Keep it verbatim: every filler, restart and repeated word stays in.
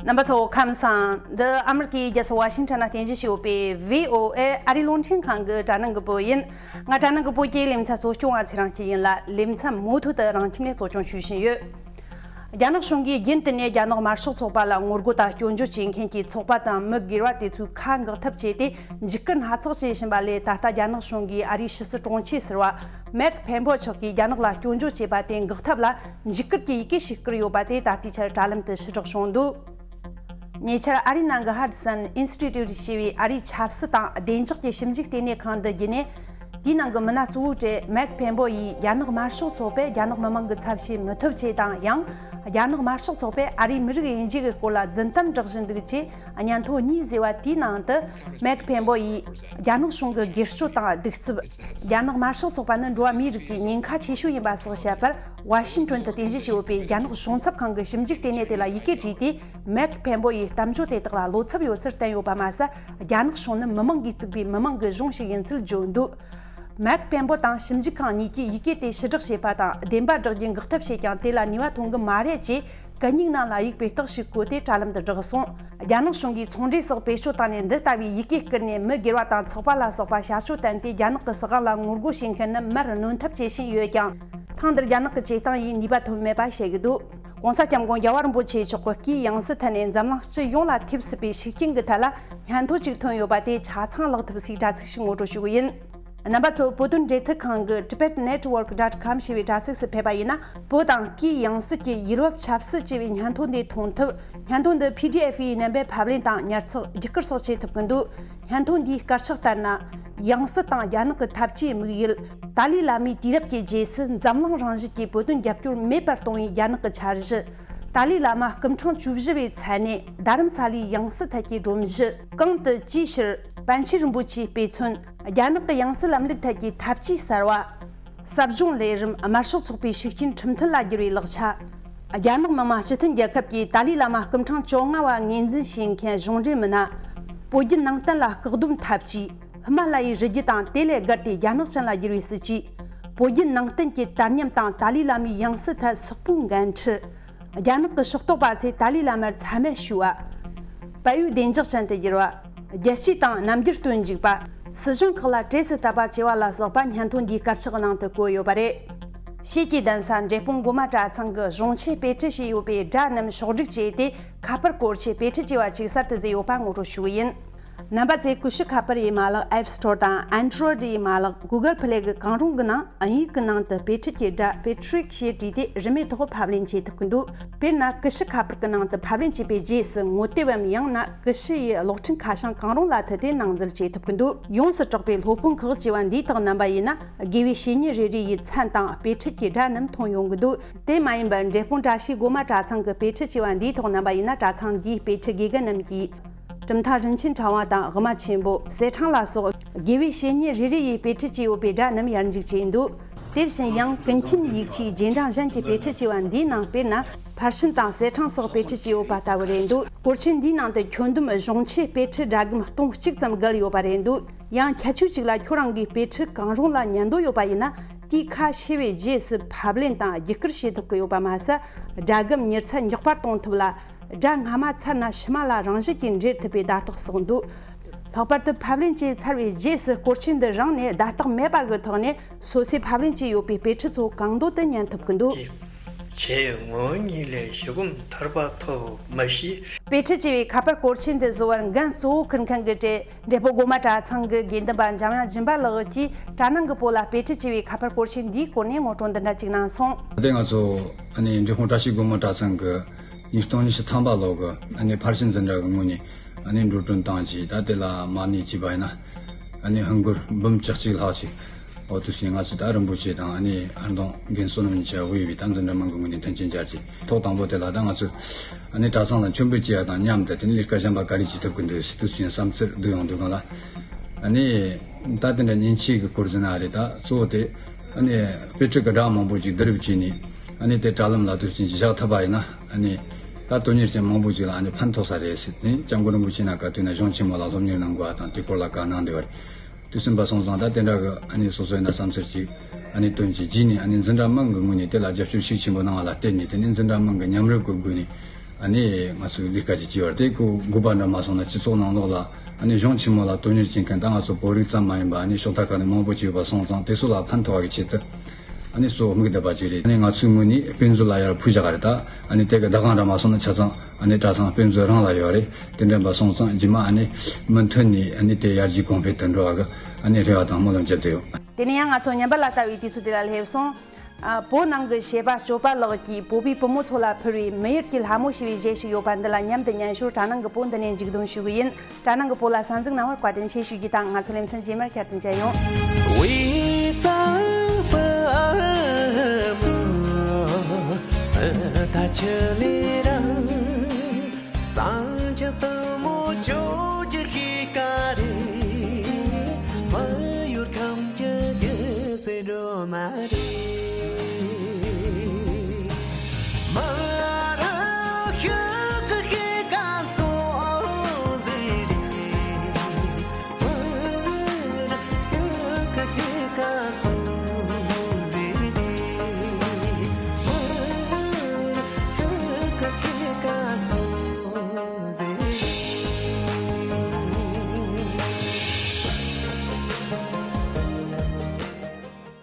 རྣམ་པ་ཚོ་ཁམས་བཟང་། འདི་ཨ་མི་རི་ཀའི་རྒྱལ་ས་ཝ་ཤིང་ཊོན་ན་རྟེན་གཞི་བྱས་ཡོད་པའི་བྷི་ཨོ་ཨེ་ཨ་རིའི་རླུང་འཕྲིན་ཁང་གི་དྲ་སྣང་གི་པོ་ཡིན། ང་དྲ་སྣང་གི་པོ་སྐྱེས་ལེ་ཚན་གཙོ་སྐྱོང་བ་ཚེ་རིང་སྐྱིད་ཡིན་ལ། ལེ་ཚན་མུ་མཐུད་དུ་རང་ཁྱིམ་ནས་གཙོ་སྐྱོང་ཞུ་བཞིན་ཡོད། རྒྱ་ནག་གཞུང་གིས་རྒྱུན་དུ་ནས་རྒྱ་ནག་དམར་ཤོག་ཚོགས་པ་ལ་ངོ་རྒོལ་དང་སྐྱོན་བརྗོད་བྱེད་མཁན་གྱི་ཚོགས་པ་དང་མི་སྒེར་བ་དེ་ཚོའི་ཁ་འགག་ཐབས་བྱས་ཏེ། འཇིགས་སྐུལ་སྣ་ཚོགས་བྱེད་བཞིན་པ་ལས། ད་ལྟ་རྒྱ་ནག་གཞུང་གིས་ཨ་རིའི་ཕྱི་སྲིད་དྲུང་ཆེ་ཟུར་པ་མེག་ཕེན་པོ་མཆོག་གིས་རྒྱ་ནག་ལ་སྐྱོན་བརྗོད་བྱས་པ་དེ་འགག་ཐབས་ལ་འཇིགས་སྐུལ་གྱི་ཡི་གེ་ཞིག་བསྐུར་ཡོད་པ་དེ་ད་ལྟའི་ཆར་དྲ་ལམ་དུ་ཕྱིར་བསྒྲགས་བྱུང་འདུག། ཉེ་ཆར་ཨ་རིའི་ནང་གི་ཧ་ཌི་སན་ཨིན་སི་ཊི་ཊུ་ཊི་ཞེས་པའི་ཨ་རིའི་ཆབ་སྲིད་དང་བདེ་འཇགས་ཀྱི་ཞིབ་འཇུག་ལྟེ་གནས་ཁང་འདི་བརྒྱུད་ནས། དེའི་ནང་གི་མི་སྣ་གཙོ་བོའི་གྲས་མེག་ཕེན་པོ་ཡིས་རྒྱ་ནག་དམར་ཤོག་ཚོགས་པས་རྒྱ་ནག་མི་དམངས་ཀྱི་ཚབ་བྱེད་མི་ཐུབ་ཅེས་དང་། ཡང་རྒྱ་ནག་དམར་ཤོག་ཚོགས་པས་ཨ་རིའི་མི་རིགས་དབྱེ་འབྱེད་ཀྱི་སྐོར་ལ་རྫུན་གཏམ་སྒྲོག་བཞིན་འདུག་ཅེས། སྙན་ཐོ་གཉིས་བཟོས་པ་དེའི་ནང་དུ་མེག་ཕེན་པོ་ཡིས་རྒྱ་ནག་གཞུང་གི་སྒེར་གཅོད་དང་གདུག་རྩུབ། རྒྱ་ནག་དམར་ཤོག་ཚོགས་པ་ནི་འགྲོ་བ་མིའི་རིགས་ཀྱི་ཉེན་ཁ་ཆེ་ཤོས་ཡིན་པ་སོགས་བཤད་པར། ཝ་ཤིང་ཊོན་དུ་རྟེན་གཞི་བྱས་ཡོད་པའི་རྒྱ་ནག་གཞུང་ཚབ་ཁང་གི་ཞིབ་འཇུག་ལྟེ་གནས་དེ་ལ་ཡི་གེ་བྲིས་ཏེ། མེག་ཕེན་པོ་ཡི་གཏམ་བརྗོད་དེ་དག་ལ་བློ་འཚབ་ཡོད་ཚུལ་བསྟན་ཡོད་པ་མ་ཟད། རྒྱ་ནག་གཞུང་ནི་མི་དམངས་ཀྱིས་བཙུགས་པའི་མི་དམངས་ཀྱི་གཞུང་ཞིག་ཡིན་ཚུལ་བརྗོད་འདུག། མེག་ཕེན་པོ་དང་ཞིབ་འཇུག་ཁང་གཉིས་ཀྱིས་ཡི་གེ་དེ་ཕྱིར་བསྒྲགས་བྱས་པ་དང་བདེན་པ་བསྒྲགས་རྒྱུའི་འགག་ཐབས་བྱས་ཀྱང་དེ་ལ་ནུས་པ་ཐོན་གྱི་མ་རེད་ཅེས། གད་སྙིགས་ནང་ལ་གཡུག་པའི་རྟགས་ཤིག་བཀོད་དེ་དྲ་ལམ་དུ་བསྒྲགས་སོང་། རྒྱ་ནག་གཞུང་གིས་ཚོང་འབྲེལ་སོགས་བེད་སྤྱོད་བཏང་ནས་འདི་ལྟ་བུའི་ཡི་གེ་བསྐུར་ནས་མི་སྒེར་བ་དང་ཚོགས་པ་ལ་སོགས་པ་བྱ་སྤྱོད་བསྟན་ཏེ་རྒྱ་ནག་གི་སྲིད་དབང་ལ་ངོ་རྒོལ་བྱེད་མཁན་ནི་མར་གནོན་ཐབས་བྱེད་བཞིན་ཡོད་ཀྱང་། ཐེངས་འདིར་རྒྱ་ནག་གི་བྱེད་སྟངས་ཡིས་ནུས་པ་ཐོན་མེད་པ་བཤད་ཀྱི་འདུག། ྋགོང་ས་ྋསྐྱབས་མགོན་རྒྱལ་བ་རིན་པོ་ཆེ་མཆོག་གི་སྐུའི་ཡང་སྲིད་ཐད་ནས་འཛམ་གླིང་སྤྱི་ཡོངས་ལ་ཐེབས་སྲིད་པའི་ཤུགས་རྐྱེན་གྱི་ཐད་ལ་སྙན་ཐོ་གཅིག་ཐོན་ཡོད་པ་དེ་ཆ་ཚང་ལག་ཐུབ་སའི་དྲ་ཚིགས་ཤིག་ངོ་སྤྲོད་ཞུ་གི་ཡིན། རྣམ་པ་ཚོ་བོད་དོན་འབྲེལ་མཐུད་ཁང་གི་tibet network dot com ཞེས་པའི་དྲ་ཚིགས་སུ་ཕེབས་པ་ཡིན་ན། བོད་དང་སྐུའི་ཡང་སྲིད་ཀྱི་ཡུལ་བབ་ཆབ་སྲིད་ཅེས་པའི་སྙན་ཐོ་འདི་མཐོང་ཐུབ། སྙན་ཐོ་འདི་P D F ཡི་རྣམ་པའི་ཕབ་ལེན་དང་ཉར་ཚགས་བརྒྱུད་བསྐུར་སོགས་བྱེད་ཐུབ་ཀྱི་འདུག། སྙན་ཐོ་འདིའི་དཀར་ཆག་ལྟར་ན། ཡང་སྲིད་དང་རྒྱ་ནག་གི་འཐབ་ཇུས་དམིགས་ཡུལ། ཏཱ་ལའི་བླ་མའི་དུས་རབས་ཀྱི་རྗེས་སུ་འཛམ་གླིང་རང་བཞིན་གྱི་བོད་དོན་རྒྱབ་སྐྱོར་མེད་པར་གཏོང་བའི་རྒྱ་ནག་གི་འཆར་གཞི། ཏཱ་ལའི་བླ་མ་སྐུ་ཕྲེང་བཅུ་བཞི་པའི་མཚན་གནས་རྡ་རམ་ས་ལའི་ཡང་སྲིད་ཐད་ཀྱི་སྒྲོམ་གཞི། གོང་དུ་ཅིའི་ཕྱིར་པཎ་ཆེན་རིན་པོ་ཆེའི་དཔེ་མཚོན། རྒྱ་ནག་གི་ཡང་སྲིད་ལམ་ལུགས་ཐད་ཀྱི་འཐབ་ཇུས་གསར་བ། ཟབ་སྦྱོང་ལས་རིམ། དམར་ཤོག་ཚོགས་པའི་ཤུགས་རྐྱེན་ཁྲིམས་མཐུན་ལ་བསྒྱུར་བའི་ལག་ཆ། རྒྱ་ནག་མི་དམངས་སྤྱི་མཐུན་རྒྱལ་ཁབ་ཀྱིས་ཏཱ་ལའི་བླ་མ་སྐུ་ཕྲེང་བཅོ་ལྔ་བ་ངོས་འཛིན་བྱེད་མཁན་གཞུང་འབྲེལ་མི་སྣ། བོད་བརྒྱུད་ནང་བསྟན་ལ་བཀག་སྡོམ་འཐབ་ཇུས། ཧི་མ་ལ་ཡའི་རི་རྒྱུད་དང་དེ་ལས་བརྒལ་ཏེ་རྒྱ་ནག་ཅན་ལ་བསྒྱུར་བའི་སྲིད་ཇུས། བོད་བརྒྱུད་ནང་བསྟན་གྱི་དར་ཉམས་དང་ཏཱ་ལའི་བླ་མའི་ཡང་སྲིད་ཐད་སོག་པོའི་འགན་འཁྲི། རྒྱ་ནག་གི་ཕྱོགས་གཏོགས་པ་ཚོས་ཏཱ་ལའི་བླ་མར་མཚན་སྨད་ཞུ་བ། བལ་ཡུལ་བདེ་འཇགས་ཅན་དུ་བསྒྱུར་བ། རྒྱལ་སྤྱི་དང་རྣམ་འགྱུར་སྟོན་འཇུག་པ། སྲིད་གཞུང་ཁག་ལ་བྲེལ་ཟིང་བསྟབས་པ་བཅས་པ་ལ་སོགས་པ་སྙན་ཐོ་འདིའི་དཀར་ཆག་ནང་དུ་བཀོད་ཡོད་པ་རེད། ཤེལ་གྱི་གདན་ས་འབྲས་སྤུངས་སྒོ་མ་གྲྭ་ཚང་གི་གཞུང་ཆེན་དཔེ་ཁྲིད་བྱས་ཡོད་པའི་སྒྲ་རྣམས་ཕྱོགས་སྒྲིག་བྱས་ཏེ། ཁ་པར་སྐོར་ཆེན་དཔེ་ཁྲིད་ཅེས་པ་ཅིག་གསར་དུ་བཟོས་ཡོད་པ་ངོ་སྤྲོད་ཞུ་གི་ཡིན། རྣམ་པ་ཚོས་ཀུ་ཤུ་ཁ་པར་ཡི་མ་ལག་App Store དང་Android ཡི་མ་ལག་Google Play གི་གང་རུང་གི་ནང་དབྱིན་ཡིག་གི་ནང་དུ་དཔེ་ཁྲིད་ཀྱི་སྒྲ་Patrick ཞེས་བྲིས་ཏེ་རིན་མེད་ཐོག་ཕབ་ལེན་བྱེད་ཐུབ་ཀྱི་འདུག། དཔེར་ན། ཀུ་ཤུ་ཁ་པར་གྱི་ནང་དུ་ཕབ་ལེན་བྱས་པའི་རྗེས་སུ་ངོ་དེབ་བམ་ཡང་ན་ཀུ་ཤུ་ཡི་གློག་འཕྲིན་ཁ་བྱང་གང་རུང་ལ་མཐུད་དེ་ནང་འཛུལ་བྱེད་ཐུབ་ཀྱི་འདུག། ཡོངས་སུ་གྲགས་པའི་སློབ་དཔོན་ཁག་ཅེས་པ་འདིའི་ཐོག་བསྣམས་པ་ཡིན་ན། དགེ་བའི་བཤེས་གཉེན་རེ་རེ་ཡི་མཚན་དང་དཔེ་ཁྲིད་ཀྱི་སྒྲ་རྣམས་མཐོང་ཡོང་གི་འདུག། དེ་མ་ཡིན་པར་འབྲས་སྤུངས་བཀྲ་ཤིས་སྒོ་མ་གྲྭ་ཚང་གི་དཔེ་ཁྲིད་ཅེས་པ་འདིའི་ཐོག་བསྣམས་པ་ཡིན་ན། གྲྭ་ཚང་འདིའི་དཔེ་ཁྲིད་དགེ་རྒན་རྣམས་ཀྱིས། གྲུབ་མཐའ་རིན་ཆེན་ཕྲེང་བ་དང་དབུ་མ་ཆེན་པོ་གསེར་ཕྲེང་ལ་སོགས་དགེ་བའི་བཤེས་གཉེན་རེ་རེ་ཡིས་དཔེ་ཁྲིད་ཅེས་ཡོད་པའི་སྒྲ་རྣམས་ཡར་འཇུག་བྱས་འདུག། དེ་བཞིན་ཡང་ཀུན་མཁྱེན་ཡིག་ཆའི་རྗེས་འབྲང་གཞན་གྱི་དཔེ་ཁྲིད་ཅེས་པ་འདིའི་ནང་དཔེར་ན། ཕར་ཕྱིན་དང་གསེར་ཕྲེང་སོགས་དཔེ་ཁྲིད་ཅེས་ཡོད་པ་ལྟ་བུ་རེད་འདུག། སྐོར་ཆེན་འདིའི་ནང་དུ་ཁྱོན་བསྡོམས་གཞུང་ཆེན་དཔེ་ཁྲིད་སྒྲ་སྒམ་སྟོང་གཅིག་ཙམ་བརྒལ་ཡོད་པ་རེད་འདུག། ཡང་ཁྱད་ཆོས་གཅིག་ལ། ཁྱོད་རང་གིས་དཔེ་ཁྲིད་གང་རུང་ལ་ཉན་འདོད་ཡོད་པ་ཡིན་ན། དེའི་ཁ་ཕྱེ་བའི་རྗེས་སུ་ཕབ་ལེན་དང་བརྒྱུད་བསྐུར་བྱེད་ཐུབ་ཀྱི་ཡོད་པ་མ་ཟད། སྒྲ་སྒམ་མྱུར་ཚད་མགྱོགས་པར་གཏོང་ཐུབ་ལ། སྒྲ་སྔ་མ་ཚར་ན་ཕྱི་མ་ལ་རང་བཞིན་གྱིས་འདྲེན་ཐུབ་པའི་བརྡ་རྟགས་སོགས་འདུག། ལྷག་པར་དུ་ཕབ་ལེན་བྱས་ཚར་བའི་རྗེས་སུ་སྐོར་ཆེན་འདི་རང་ནས་བརྡ་རྟགས་མེད་པ་གི་ཐོག་ནས་སོ་སོས་ཕབ་ལེན་བྱས་ཡོད་པའི་དཔེ་ཁྲིད་ཚོ་གང་འདོད་དུ་ཉན་ཐུབ་ཀྱི་འདུག། ཆེས་ངོ་བོ་ཉིད་ལས་གཞི་སྒོམ་ཐར་པ་ཐོབ་མ་ཤེས། དཔེ་ཁྲིད་ཅེས་པའི་ཁ་པར་སྐོར་ཆེན་འདི་བཟོ་བར་འགན་གཙོ་བོ་འཁུར་མཁན་གྱི་གྲས། འབྲས་སྤུངས་སྒོ་མ་གྲྭ་ཚང་གི་དགེ་འདུན་པ་འཇམ་དབྱངས་སྦྱིན་པ་ལགས་ཀྱིས་དྲ་ནང་གི་བོད་ལ་དཔེ་ཁྲིད་ཅེས་པའི་ཁ་པར་སྐོར་ཆེན་འདིའི་སྐོར་ནས་ངོ་སྤྲོད་འདི་འདྲ་ཅིག་གནང་སོང་། ད་ལྟ་ང་ཚོ་ཨ་ནི་འབྲས་སྤུངས་བཀྲ་ཤིས་སྒོ་མ་གྲྭ་ཚང་གི་ཉིས་སྟོང་ཉི་ཤུ་ཐམ་པ་ལོ་གི་ཨ་ནི་ཕར་ཕྱིན་འཛིན་གྲྭ་གི་ངོས་ནས་ཨ་ནི་འགྲོ་གྲོན་བཏང་ཅིག། ད་དེ་ལ་མ་གནས་ཅིག་པ་ཡིན་ན་ཨ་ནི་ཧིན་སྒོར་འབུམ་གྱ་གཅིག་ལྷག་ཅིག། འོ་དུས་ཕྱིན་ང་ཚོ་ད་རིན་པོ་ཆེ་དང་ཨ་ནི་ཨར་འདམ་རྒན་བསོད་ནམས་གཉིས་ཆ་དབུས་པའི་ད་འཛིན་གྲྭ་མང་གི་ངོས་ནས་མཐུན་རྐྱེན་སྦྱར་ཅིག། ཐོག་དང་པོ་དེ་ལ་ད་ང་ཚོས་ཨ་ནི་གྲྭ་ཚང་ལ་མཆོད་འབུལ་བྱེད་ཡ་དང་མཉམ་དུ་དེ་ནི་ལས་ཀ་གཞན་པ་ག་རེ་བྱེད་ཐུབ་ཀྱི་འདུག་ཟེར་དུས་ཕྱིན་བསམ་ཚུལ་བསྡུ་ཡོང་དུས་སྒང་ལ། ཨ་ནི་ད་དེ་འདྲ་མཉེན་ཆས་ཀྱི་སྐོར་ཟེར་ན་རེད། ད་གཙོ་བོ་དེ་ཨ་ནི་དཔེ་ཁྲིད་ཀྱི་སྒྲ་མང་པོ་ཅིག་བསྡུ་རུབ་བྱས་ནས་ཨ་ནི་དེ་དྲ་ལམ་ལ་དུས་ཕྱིན་བཞག་ཐུབ་པ་ཡིན་ན། ཨ་ནི་ད་དོན་གཉེར་ཅན་མང་པོ་ཅིག་ལ་ཨ་ནི་ཕན་ཐོགས་ས་རེད་ཟེར་ནས་སྐྱབས་མགོན་རིན་པོ་ཆེ་ནས་ག་དུས་ན་གཞུང་ཆེན་མོ་ལ་སློབ་གཉེར་གནང་དགོས་པ་དང་དེ་སྐོར་ལ་བཀའ་གནང་བསྡད་པ་རེད། དུས་ཟིན་པ་སོང་ཙང་ད་དེ་འདྲ་གི་ཨ་ནི་སོ་སོའི་ན་བསམ་ཚུལ་ཅིག་ཨ་ནི་བཏོན་ཅིག་བགྱིས་ནས། ཨ་ནི་འཛིན་གྲྭ་མང་གི་ངོས་ནས་དེ་ལ་རྒྱབ་སྐྱོར་ཤུགས་ཆེན་པོ་གནང་བ་ལ་བརྟེན་ནས། དེ་ནས་འཛིན་གྲྭ་མང་གི་མཉམ་རུབ་ཀྱི་སྒོ་ནས་ ཨ་ནི་ང་ཚོས་ལས་ཀ་ཅིག་བྱས་པ་རེད། དེ་ཁོ་དགོས་པ་འདྲ་མ་སོང་ན་སྤྱི་ཚོགས་ནང་ལོགས་ལ་ཨ་ནི་གཞུང་ཆེན་མོ་ལ་དོན་གཉེར་བྱེད་མཁན་ད་ང་ཚོ་བོད་རིགས་ཙམ་མ་ཡིན་པ་ཨ་ནི་ཕྱོགས་མཐའ་ཁག་ནས་མང་པོ་ཅིག་ཡོད་པ་སོང་ཙང་དེ་ཚོ་ལ་ཕན་ཐོགས་པ་གི་ཆེད་དུ་ཨ་ནི་གཙོ་བོ་དམིགས་བསྡད་པ་ཅིག་རེད། ཨ་ནི་ང་ཚོའི་ངོས་ནས་དཔེ་མཛོད་ལ་ཡར་ཕུལ་བཞག་ག་རེད། ད་ཨ་ནི་དེ་གི་བདག་དབང་འདྲ་མ་སོང་ན་ཆ་ཚང་ཨ་ནི་གྲྭ་ཚང་དཔེ་མཛོད་རང་ལ་ཡོད་རེད། དེ་འདྲ་མ་སོང་ཙང་རྗེས་མ་ཨ་ནི་མུ་མཐུད་ནས་ཨ་ནི་དེ་ཡར་རྒྱས་གོང་འཕེལ་དུ་འགྲོ་བ་གི་ཨ་ནི་རེ་བ་དང་སྨོན་ལམ་བརྒྱབ་བསྡད་ཡོད། དེ་ནས་ཡང་ང་ཚོ་ཉམས་པ་ལ་ལྟ་བའི་དུས་ཚོད་དེ་ལ་སླེབས་སོང་། ཨ། བོད་ནང་གི་བྱེས་པ་སྐྱོབ་པ་ལགས་ཀྱིས་བོད་པའི་བུ་མོ་ཚོ་ལ་ཕུལ་བའི་མི་ཡུལ་གྱི་ལྷ་མོ་ཞེས་པའི་གཞས་ཤིག་ཡོད་པ་འདི་ལ་མཉམ་དུ་ཉན་ཞོར་གྲྭ་ནང་གི་བོད་འདི་ནས་མཇུག་སྡོམ་ཞུ་གི་ཡིན། གྲྭ་ནང་གི་བོད་ལ་གསན་གཟིགས་གནང་བར་བཀའ་དྲིན་ཆེ་ཞུ་རྒྱུ་དང་། ང་ཚོ་ལེ་ཚན་རྗེས་མར་བསྐྱར་དུ་མཇལ་ཡོང་།